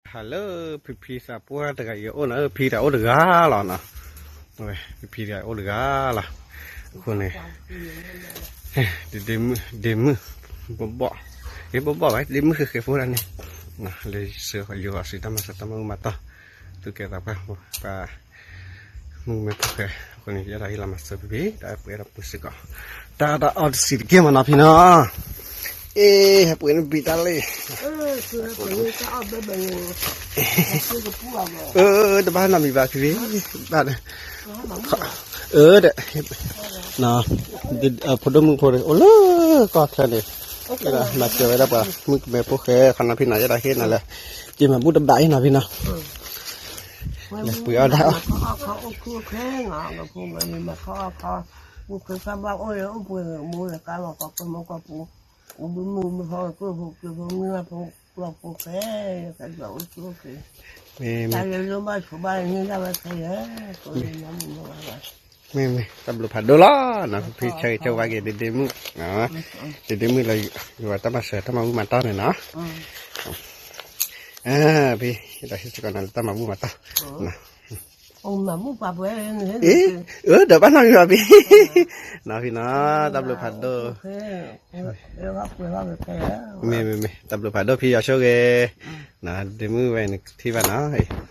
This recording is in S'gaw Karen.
ဟးလၢဖံဖံသးပှၢ်တဂၤအံၤအိၣ်နီၤ, ဖံတဂၤအိၣ်တဂၤလီၤနီၤ, ဖံဖံတဂၤအိၣ်တဂၤလီၤ, အဃိန့ၣ် ဒ့မုၣ် ဒ့မုၣ် ဘီၣ်ဘီၣ်, ဘီၣ်ဘီၣ်ဘၣ် ဒ့မုၣ်ဃဲဃဲဖိဒၣ်န့ၣ်, လၢယဆၢဃီၤယိၤအီၤစံးတၢ်မၤစၢၤတၢ်မၤဘူၣ်မၤတီၢ်, သူၣ်ကဲသးပှၢ် ပှၤ မုၣ်ကမဲဖိဃဲ, အဃိန့ၣ် ယဲဒၣ်ဟ့ၣ်လီၤမၤစၢၤဖံဖံ တၢ်ပှဲၤဒီးပှ့ၤစ့ၢ်ကီး, တၢ်တၢ်အီၣ်တဆံးတက့ၢ်မးနီၤဖံနီၤ, အ့ ဟဲပှ့ၤန့ၣ်ဘံၣ်တၢ်လံ အၢ တဘၣ်နီတမံၤဘၣ်ဖံဖံ, ဘၣ်ဒီး, အၢ ဒီး, ဖိဒိၣ်မုၣ်ဖိဒီးအိၣ်လၢကီၢ်ချၢန့ၣ်, မၤစၢၤဝဲဒၣ်ပှၤမုၣ်ကမဲဖိဃဲ ခီနီၤဖံနီၤ ယဲဒၣ်ဟ့ၣ်နီၤလၢ, က့ၤမၤဘူၣ်တဘၣ်အံၤနီၤဖံနီၤ, လဲၤပှ့ၤအီၣ်ဒၣ်အီၣ် မ့မ့ၢ် တၢ်ဘျုးဖးဒိၣ်လီၤနီၤ, ဖံဆၢဂ့ၤဆၢဝါက့ၤ ဒ့ဒ့မုၣ်, ဒ့ဒ့မုၣ်လၢ ယွၤတၢ်မၤစၢၤတၢ်မၤဘူၣ်မၤတီၢ်န့ၣ်နီၤ, ဖံ ဒီးဟ့ၣ်စ့ၢ်ကီးနၤလၢတၢ်မၤဘူၣ်မၤတီၢ်, အၢ ဒီးဘၣ်နီတမံၤဘၣ်ဖံ, နီၤဖံနီၤ တၢ်ဘျုးဖးဒိၣ်, မ့မ့ၢ် တၢ်ဘျုးဖးဒိၣ်ဖံ ယွၤဆိၣ်ဂ့ၤ, ဒ့မုၣ်ဝဲန့ၣ်ထံၣ်ဘၣ်နီၤ